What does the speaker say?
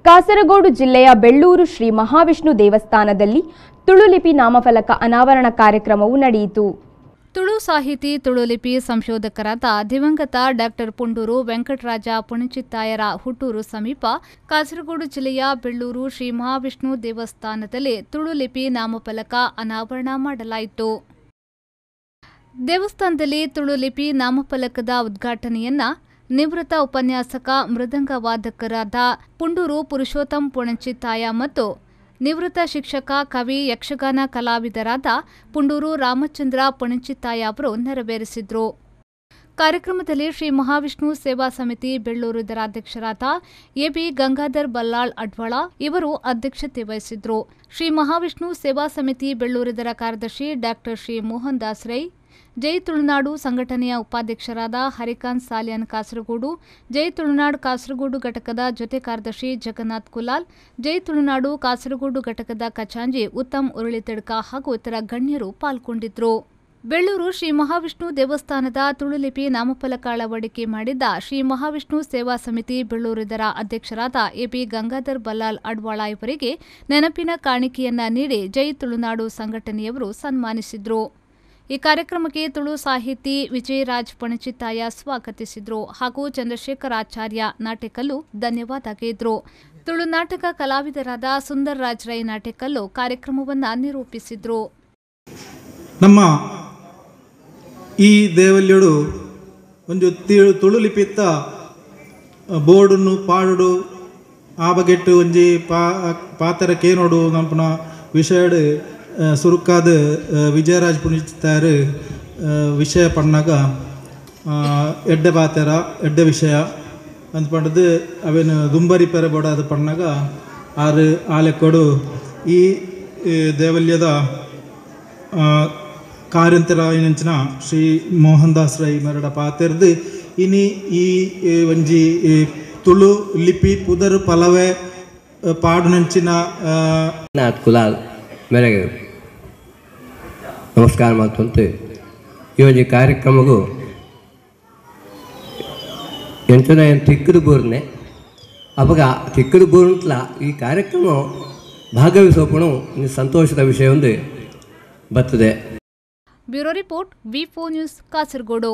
ಕಾಸರಗೋಡು ಜಿಲ್ಲೆಯ ಬೆಳ್ಳೂರು ಶ್ರೀ ಮಹಾವಿಷ್ಣು ದೇವಸ್ಥಾನದಲ್ಲಿ ತುಳು ಲಿಪಿ ನಾಮಫಲಕ ಅನಾವರಣ ಕಾರ್ಯಕ್ರಮವು ನಡೆಯಿತು. ತುಳು ಸಾಹಿತಿ, ತುಳು ಲಿಪಿ ಸಂಶೋಧಕರಾದ ದಿವಂಗತ ಡಾಕ್ಟರ್ ಪುಂಡೂರು ವೆಂಕಟರಾಜ ಪುಣಚಿತ್ತಾಯರ ಹುಟ್ಟೂರು ಸಮೀಪ ಕಾಸರಗೋಡು ಜಿಲ್ಲೆಯ ಬೆಳ್ಳೂರು ಶ್ರೀ ಮಹಾವಿಷ್ಣು ದೇವಸ್ಥಾನದಲ್ಲಿ ತುಳು ಲಿಪಿ ನಾಮಫಲಕ ಅನಾವರಣ ಮಾಡಲಾಯಿತು. ದೇವಸ್ಥಾನದಲ್ಲಿ ತುಳು ಲಿಪಿ ನಾಮಫಲಕದ ಉದ್ಘಾಟನೆಯನ್ನ ನಿವೃತ್ತ ಉಪನ್ಯಾಸಕ ಮೃದಂಗ ವಾದಕರಾದ ಪುಂಡೂರು ಪುರುಷೋತ್ತಮ್ ಪುಣಚಿತ್ತಾಯ ಮತ್ತು ನಿವೃತ್ತ ಶಿಕ್ಷಕ, ಕವಿ, ಯಕ್ಷಗಾನ ಕಲಾವಿದರಾದ ಪುಂಡೂರು ರಾಮಚಂದ್ರ ಪುಣಚಿತ್ತಾಯ ಅವರು ನೆರವೇರಿಸಿದರು. ಕಾರ್ಯಕ್ರಮದಲ್ಲಿ ಶ್ರೀ ಮಹಾವಿಷ್ಣು ಸೇವಾ ಸಮಿತಿ ಬೆಳ್ಳೂರು ಇದರ ಅಧ್ಯಕ್ಷರಾದ ಎಬಿ ಗಂಗಾಧರ್ ಬಲ್ಲಾಳ್ ಅಡ್ವಾಳ ಇವರು ಅಧ್ಯಕ್ಷತೆ ವಹಿಸಿದ್ರು. ಶ್ರೀ ಮಹಾವಿಷ್ಣು ಸೇವಾ ಸಮಿತಿ ಬೆಳ್ಳೂರು ಇದರ ಕಾರ್ಯದರ್ಶಿ ಡಾಕ್ಟರ್ ಶ್ರೀ ಮೋಹನ್ ದಾಸ್ ರೈ, ಜೈ ತುಳುನಾಡು ಸಂಘಟನೆಯ ಉಪಾಧ್ಯಕ್ಷರಾದ ಹರಿಕಾಂತ್ ಸಾಲಿಯಾನ್ ಕಾಸರಗೋಡು, ಜೈ ತುಳುನಾಡು ಕಾಸರಗೋಡು ಘಟಕದ ಜೊತೆ ಕಾರ್ಯದರ್ಶಿ ಜಗನ್ನಾಥ್ ಕುಲಾಲ್, ಜೈ ತುಳುನಾಡು ಕಾಸರಗೋಡು ಘಟಕದ ಖಜಾಂಜಿ ಉತ್ತಮ್ ಉರುಳಿತಡ್ಕ ಹಾಗೂ ಇತರ ಗಣ್ಯರು ಪಾಲ್ಗೊಂಡಿದ್ದರು. ಬೆಳ್ಳೂರು ಶ್ರೀ ಮಹಾವಿಷ್ಣು ದೇವಸ್ಥಾನದ ತುಳುಲಿಪಿ ನಾಮಫಲಕ ಅಳವಡಿಕೆ ಮಾಡಿದ್ದ ಶ್ರೀ ಮಹಾವಿಷ್ಣು ಸೇವಾ ಸಮಿತಿ ಬೆಳ್ಳೂರು ಇದರ ಅಧ್ಯಕ್ಷರಾದ ಎಬಿ ಗಂಗಾಧರ್ ಬಲ್ಲಾಲ್ ಅಡ್ವಾಳ ಇವರಿಗೆ ನೆನಪಿನ ಕಾಣಿಕೆಯನ್ನ ನೀಡಿ ಜೈ ತುಳುನಾಡು ಸಂಘಟನೆಯವರು ಸನ್ಮಾನಿಸಿದರು. ಈ ಕಾರ್ಯಕ್ರಮಕ್ಕೆ ತುಳು ಸಾಹಿತಿ ವಿಜಯರಾಜ್ ಪಣಚಿತ್ತಾಯ ಸ್ವಾಗತಿಸಿದರು ಹಾಗೂ ಚಂದ್ರಶೇಖರ್ ಆಚಾರ್ಯ ನಾಟಕಲ್ಲು ಧನ್ಯವಾದ ಗೈದರು. ತುಳು ನಾಟಕ ಕಲಾವಿದರಾದ ಸುಂದರ್ ರಾಜ್ ರೈ ನಾಟಕಲ್ಲು ಕಾರ್ಯಕ್ರಮವನ್ನು ನಿರೂಪಿಸಿದರು. ನಮ್ಮ ಈ ದೇವಲ್ಯಡು ಒಂದು ತುಳು ಲಿಪಿತ್ತ ಬೋರ್ಡನ್ನು ಪಾಡುಡು ಆ ಬಗೆಟ್ಟು ಒಂಜಿ ಪಾತ್ರ ಕೇನೋಡು ನಮ್ಮನ ವಿಷಯಡು ಸುರುಕಾದ ವಿಜಯರಾಜ್ ಪುಣಿತಾರು ವಿಷಯ ಪಣ್ಣಾಗ ಎಡ್ಡೆ ಪಾತೆರ ಎಡ್ಡೆ ವಿಷಯ ಅಂತ ಪಂಡದು ಅವೇನು ದುಂಬರಿ ಪೆರೆ ಬೋಡಾದ ಪಣ್ಣಾಗ ಆರು ಆಲೆಕ್ಕೊಡು ಈ ದೇವಲ್ಯದ ಕಾರ್ಯಂತರಾಯಿನಂಚಿನ ಶ್ರೀ ಮೋಹನ್ ದಾಸ್ ರೈ ಮರಡ ಪಾತೆರ್ದು ಇನಿ ಈ ಒಂಜಿ ತುಳು ಲಿಪಿ ಪುದರ್ ಪಲವೆ ಪಾಡುನಂಚಿನ ಕುಲಾಲ್ ಮೇರೆಗೆ ನಮಸ್ಕಾರ ಮಾತಂತೆ. ಈ ಒಂದು ಕಾರ್ಯಕ್ರಮಗೂ ಎಂಚನ ತಿಕ್ಕದು ಬೂರ್ನೆ ಅವಾಗ ತಿಕ್ಕದು ಬೂರ್ನತ್ಲ ಈ ಕಾರ್ಯಕ್ರಮ ಭಾಗವಹಿಸೋಪಣು ಸಂತೋಷದ ವಿಷಯ ಒಂದು ಬರ್ತದೆ. Bureau report, V4 news, Kasaragod.